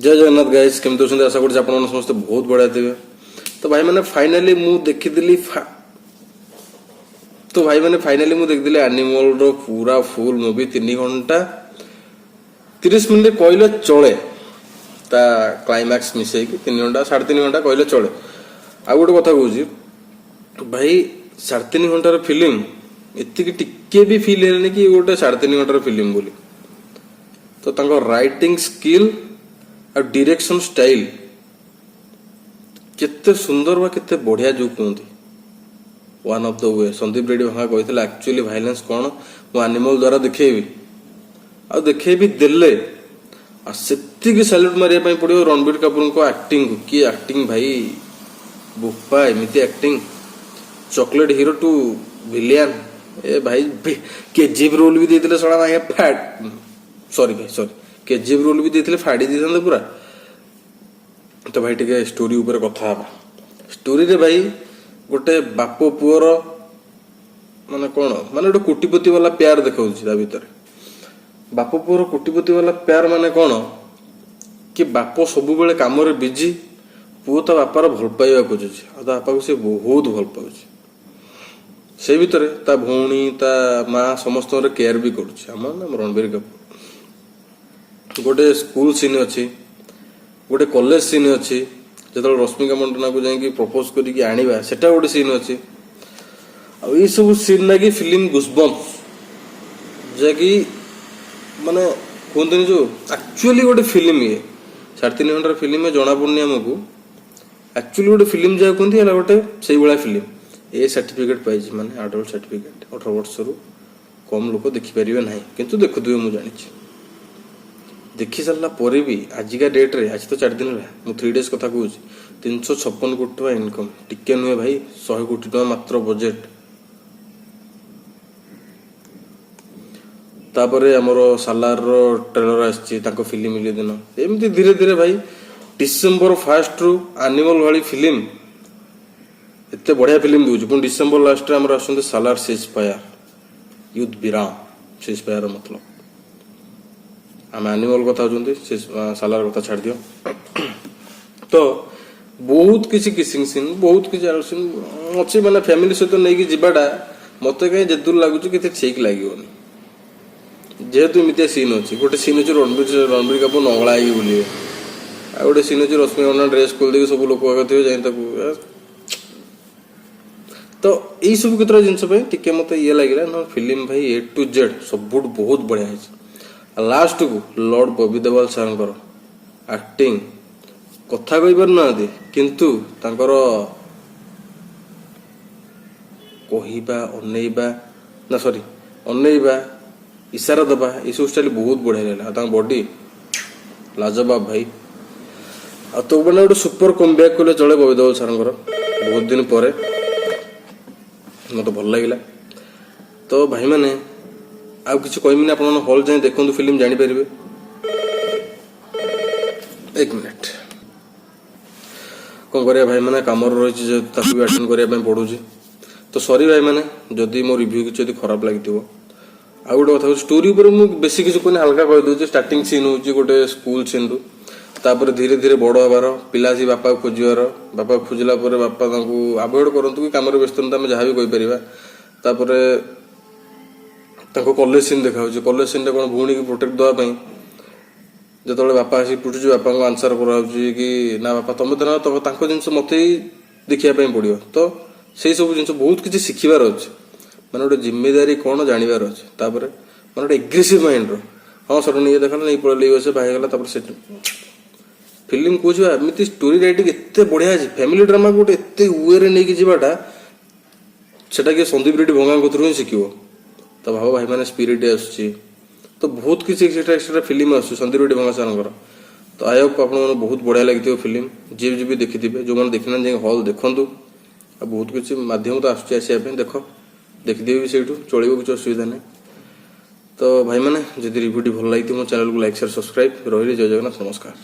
ଜୟ Jagannath guys, କେମିତି ଅଛନ୍ତି? ଆଶା କରୁଛି ଆପଣମାନେ ସମସ୍ତେ ବହୁତ ବଢ଼ିଆ ଥିବେ। ତ ଭାଇମାନେ, ଫାଇନାଲି ମୁଁ ଦେଖିଥିଲି ତ ଭାଇମାନେ, ଫାଇନାଲି ମୁଁ ଦେଖିଥିଲି ଆନିମଲର ପୁରା ଫୁଲ୍ ମୁଭି। 3 ଘଣ୍ଟା 30 ମିନିଟ୍ କହିଲେ ଚଳେ। ତା କ୍ଲାଇମାକ୍ସ ମିଶେଇକି 3 ଘଣ୍ଟା, 3.5 ଘଣ୍ଟା କହିଲେ ଚଳେ। ଆଉ ଗୋଟେ କଥା କହୁଛି ଭାଇ, 3.5 ଘଣ୍ଟାର ଫିଲ୍ମ ଏତିକି ଟିକେ ବି ଫିଲ୍ ହେଲାନି କି ଗୋଟେ 3.5 ଘଣ୍ଟାର ଫିଲ୍ମ ବୋଲି। ତ ତାଙ୍କ ରାଇଟିଂ ସ୍କିଲ୍ ଆଉ ଡିରେକ୍ସନ ଷ୍ଟାଇଲ କେତେ ସୁନ୍ଦର ବା କେତେ ବଢିଆ, ଯୋଉ କୁହନ୍ତି one of the we. Sandeep Reddy Vanga କହିଥିଲେ, ଆକ୍ଚୁଆଲି ଭାଇଲେନ୍ସ କ'ଣ ମୁଁ ଆନିମଲ ଦ୍ୱାରା ଦେଖେଇବି, ଆଉ ଦେଖେଇବି ଦେଲେ। ଆଉ ସେତିକି ସାଲ୍ୟୁଟ୍ ମାରିବା ପାଇଁ ପଡିବ ରଣବୀର କାପୁରଙ୍କ ଆକ୍ଟିଂକୁ। କି ଆକ୍ଟିଂ ଭାଇ, ବୋପା, ଏମିତି acting! Chocolate hero to villain. ଏ ଭାଇ, କେଜିଏଫ୍ ରୋଲ ବି ଦେଇଥିଲେ ଶଳା ଭାଇ ଫ୍ୟାଟ୍, ସରି ଭାଇ, ସରି, କେଜିଏଫ୍ ରୋଲ ବି ଦେଇଥିଲେ, ଫାଡ଼ି ଦେଇଥାନ୍ତେ ପୁରା। ତ ଭାଇ, ଟିକେ ଷ୍ଟୋରି ଉପରେ କଥା ହବା। ଷ୍ଟୋରିରେ ଭାଇ ଗୋଟେ ବାପ ପୁଅର ମାନେ କ'ଣ, ମାନେ ଗୋଟେ କୋଟିପତି ବାଲା ପ୍ୟାର ଦେଖାଉଛି ତା ଭିତରେ। ବାପ ପୁଅର କୋଟିପତି ବାଲା ପ୍ୟାର ମାନେ କ'ଣ କି ବାପ ସବୁବେଳେ କାମରେ ବିଜି, ପୁଅ ତା ବାପାର ଭଲ ପାଇବା ଖୋଜୁଛି, ଆଉ ତା ବାପାକୁ ସେ ବହୁତ ଭଲ ପାଉଛି। ସେଇ ଭିତରେ ତା ଭଉଣୀ, ତା ମା ସମସ୍ତଙ୍କର କେୟାର ବି କରୁଛି ଆମ ନାମ ରଣବୀର କାପୁର। ଗୋଟେ ସ୍କୁଲ ସିନ୍ ଅଛି, ଗୋଟେ କଲେଜ ସିନ୍ ଅଛି, ଯେତେବେଳେ ରଶ୍ମିକା ମଣ୍ଡନାକୁ ଯାଇକି ପ୍ରପୋଜ କରିକି ଆଣିବା, ସେଟା ଗୋଟେ ସିନ୍ ଅଛି। ଆଉ ଏଇସବୁ ସିନ୍ ଲାଗି ଫିଲ୍ମ ଗୁଜବମ୍ପ, ଯାହାକି ମାନେ କୁହନ୍ତିନି ଯୋଉ ଆକ୍ଚୁଆଲି ଗୋଟେ ଫିଲ୍ମ। ଇଏ 3.5 ଘଣ୍ଟାର ଫିଲ୍ମ ଜଣାପଡୁନି ଆମକୁ। ଆକ୍ଚୁଆଲି ଗୋଟେ ଫିଲ୍ମ ଯାହା କୁହନ୍ତି, ହେଲା ଗୋଟେ ସେଇଭଳିଆ ଫିଲ୍ମ। ଏ ସାର୍ଟିଫିକେଟ ପାଇଛି, ମାନେ ଆଡଲ୍ଟ ସାର୍ଟିଫିକେଟ। 18 ବର୍ଷରୁ କମ୍ ଲୋକ ଦେଖିପାରିବେ ନାହିଁ, କିନ୍ତୁ ଦେଖୁଥିବେ ମୁଁ ଜାଣିଛି। ଦେଖି ସାରିଲା ପରେ ବି ଆଜିକା ଡେଟ୍ରେ, ଆଜି ତ 4 ଦିନ ହେଲା, ମୁଁ 3 ଡେଜ୍ କଥା କହୁଛି, 356 କୋଟି ଟଙ୍କା ଇନକମ୍ ଟିକେ ନୁହେଁ ଭାଇ। 100 କୋଟି ଟଙ୍କା ମାତ୍ର ବଜେଟ୍। ତାପରେ ଆମର ସାଲାରର ଟ୍ରେଲର ଆସିଛି ତାଙ୍କ ଫିଲ୍ମ ରିଲିଜ ଦିନ। ଏମିତି ଧୀରେ ଧୀରେ ଭାଇ ଡିସେମ୍ବର ଫାଷ୍ଟରୁ ଆନିମଲ ଭଳି ଫିଲ୍ମ ଏତେ ବଢିଆ ଫିଲ୍ମ ଦଉଛି। ପୁଣି ଡିସେମ୍ବର ଲାଷ୍ଟରେ ଆମର ଆସୁଛନ୍ତି ସାଲାର, ସିଜ୍ ଫାୟାର, ୟୁଦ୍ଧ ବିରାମ, ସିଜ୍ ଫାୟାର ମତଲବ। ଆମେ ଆନିମଲ କଥା ହଉଛନ୍ତି, ସେ ସାଲାର କଥା ଛାଡ଼ିଦିଅ। ତ ବହୁତ କିଛି କିସିଂ ସିନ୍, ବହୁତ କିଛି ସିନ୍ ଅଛି। ମାନେ ଫ୍ୟାମିଲି ସହିତ ନେଇକି ଯିବାଟା ମତେ କାହିଁ ଯେଦୂର ଲାଗୁଛି କିଛି ଠିକ ଲାଗିବନି, ଯେହେତୁ ଏମିତିଆ ସିନ୍ ଅଛି। ଗୋଟେ ସିନ୍ ଅଛି ରଣବୀର କାପୁର ନଙ୍ଗଳା ହେଇକି ବୁଲିବେ, ଆଉ ଗୋଟେ ସିନ୍ ଅଛି ରଶ୍ମି ମଣ୍ଡନା ଡ୍ରେସ୍ ଖୋଲି ଦେଇକି ସବୁ ଲୋକ ଆଗ ଥିବେ, ଯାଇ ତାକୁ। ତ ଏଇ ସବୁ କେତେଟା ଜିନିଷ ପାଇଁ ଟିକେ ମତେ ଇଏ ଲାଗିଲା। ନା ଫିଲ୍ମ ଭାଇ ଏ ଟୁ ଜେଡ୍ ସବୁଠୁ ବହୁତ ବଢିଆ ହେଇଛି। ଆଉ ଲାଷ୍ଟକୁ ଲର୍ଡ ବବି ଦେଓଲ ସାର୍ଙ୍କର ଆକ୍ଟିଂ, କଥା କହିପାରୁନାହାନ୍ତି କିନ୍ତୁ ତାଙ୍କର କହିବା, ଅନେଇବା, ନା ସରି, ଅନେଇବା, ଇସାରା ଦେବା, ଏସବୁ ଷ୍ଟାଇଲ ବହୁତ ବଢିଆ ଲାଗିଲା। ଆଉ ତାଙ୍କ ବଡି ଲାଜବାବ ଭାଇ। ଆଉ ତ ମାନେ ଗୋଟେ ସୁପର କମବ୍ୟାକ୍ କଲେ ଚଳେ ବବି ଦେଓଲ ସାର୍ଙ୍କର ବହୁତ ଦିନ ପରେ। ମତେ ଭଲ ଲାଗିଲା। ତ ଭାଇମାନେ, ଆଉ କିଛି କହିବିନି, ଆପଣମାନେ ହଲ୍ ଯାଇ ଦେଖନ୍ତୁ ଫିଲ୍ମ, ଜାଣିପାରିବେ। ଏକ ମିନିଟ୍। କଣ କରିବା ଭାଇମାନେ, କାମରେ ରହିଛି ଯେହେତୁ ତାକୁ ବି ଆଟେଣ୍ଡ କରିବା ପାଇଁ ପଡୁଛି। ତ ସରି ଭାଇମାନେ, ଯଦି ମୋ ରିଭ୍ୟୁ କିଛି ଯଦି ଖରାପ ଲାଗିଥିବ। ଆଉ ଗୋଟେ କଥା ହଉଛି, ଷ୍ଟୋରି ଉପରେ ମୁଁ ବେଶୀ କିଛି କହୁନି, ହାଲକା କହିଦଉଛି। ଷ୍ଟାର୍ଟିଂ ସିନ୍ ହଉଛି ଗୋଟେ ସ୍କୁଲ ସିନ୍ରୁ, ତାପରେ ଧୀରେ ଧୀରେ ବଡ ହେବାର, ପିଲା ଆସି ବାପାକୁ ଖୋଜିବାର, ବାପାକୁ ଖୋଜିଲା ପରେ ବାପା ତାଙ୍କୁ ଆଭଏଡ କରନ୍ତୁ କି କାମରେ ବ୍ୟସ୍ତ ହୁଅନ୍ତୁ, ଆମେ ଯାହା ବି କହିପାରିବା। ତାପରେ ତାଙ୍କ କଲେଜ ସିନ୍ ଦେଖାଯାଉଛି। କଲେଜ ସିନ୍ରେ କ'ଣ ଭଉଣୀକି ପ୍ରୋଟେକ୍ଟ ଦେବା ପାଇଁ ଯେତେବେଳେ ବାପା ଆସିକି ପିଟୁଛି, ବାପାଙ୍କୁ ଆନ୍ସର କରାଯାଉଛି କି ନା ବାପା ତମେ ତ ନା ତମେ ତାଙ୍କ ଜିନିଷ ମତେ ହିଁ ଦେଖିବା ପାଇଁ ପଡିବ। ତ ସେଇ ସବୁ ଜିନିଷ ବହୁତ କିଛି ଶିଖିବାର ଅଛି, ମାନେ ଗୋଟେ ଜିମ୍ମେଦାରୀ କ'ଣ ଜାଣିବାର ଅଛି। ତାପରେ ମାନେ ଗୋଟେ ଏଗ୍ରେସିଭ ମାଇଣ୍ଡର, ହଁ, ସଡନ ଇଏ ଦେଖାଲା, ନେଇ ପଳେଇଲେ ସେ ବାହାରିଗଲା। ତାପରେ ସେଠି ଫିଲ୍ମ କହୁଛି ବା, ଏମିତି ଷ୍ଟୋରି ରାଇଟିଂ ଏତେ ବଢିଆ ଅଛି। ଫ୍ୟାମିଲି ଡ୍ରାମାକୁ ଗୋଟେ ଏତେ ୱେରେ ନେଇକି ଯିବାଟା, ସେଟା କିଏ ସନ୍ଦୀପ ରେଡ୍ଡି ଭଙ୍ଗାଙ୍କ କତିରୁ ହିଁ ଶିଖିବ। ତ ଭାବ ଭାଇମାନେ, ସ୍ପିରିଟ୍ ଆସୁଛି, ତ ବହୁତ କିଛି ଏକ୍ସଟ୍ରା ଏକ୍ସଟ୍ରା ଫିଲ୍ମ ଆସୁଛି ସନ୍ଦୀପ ରେଡ୍ଡି ଭଙ୍ଗା ସାରଙ୍କର। ତ I Hope ଆପଣମାନଙ୍କୁ ବହୁତ ବଢିଆ ଲାଗିଥିବ ଫିଲ୍ମ, ଯିଏ ଯିଏ ବି ଦେଖିଥିବେ। ଯୋଉମାନେ ଦେଖିନାହାନ୍ତି, ଯାଇକି ହଲ୍ ଦେଖନ୍ତୁ। ଆଉ ବହୁତ କିଛି ମାଧ୍ୟମ ତ ଆସୁଛି ଆସିବା ପାଇଁ, ଦେଖିଦେବେ ବି ସେଇଠୁ, ଚଳିବ, କିଛି ଅସୁବିଧା ନାହିଁ। ତ ଭାଇମାନେ, ଯଦି ରିଭ୍ୟୁଟି ଭଲ ଲାଗିଥିବ, ମୋ ଚ୍ୟାନେଲକୁ ଲାଇକ୍, ସେୟାର, ସବସ୍କ୍ରାଇବ୍। ରହିଲି, ଜୟ ଜଗନ୍ନାଥ, ନମସ୍କାର।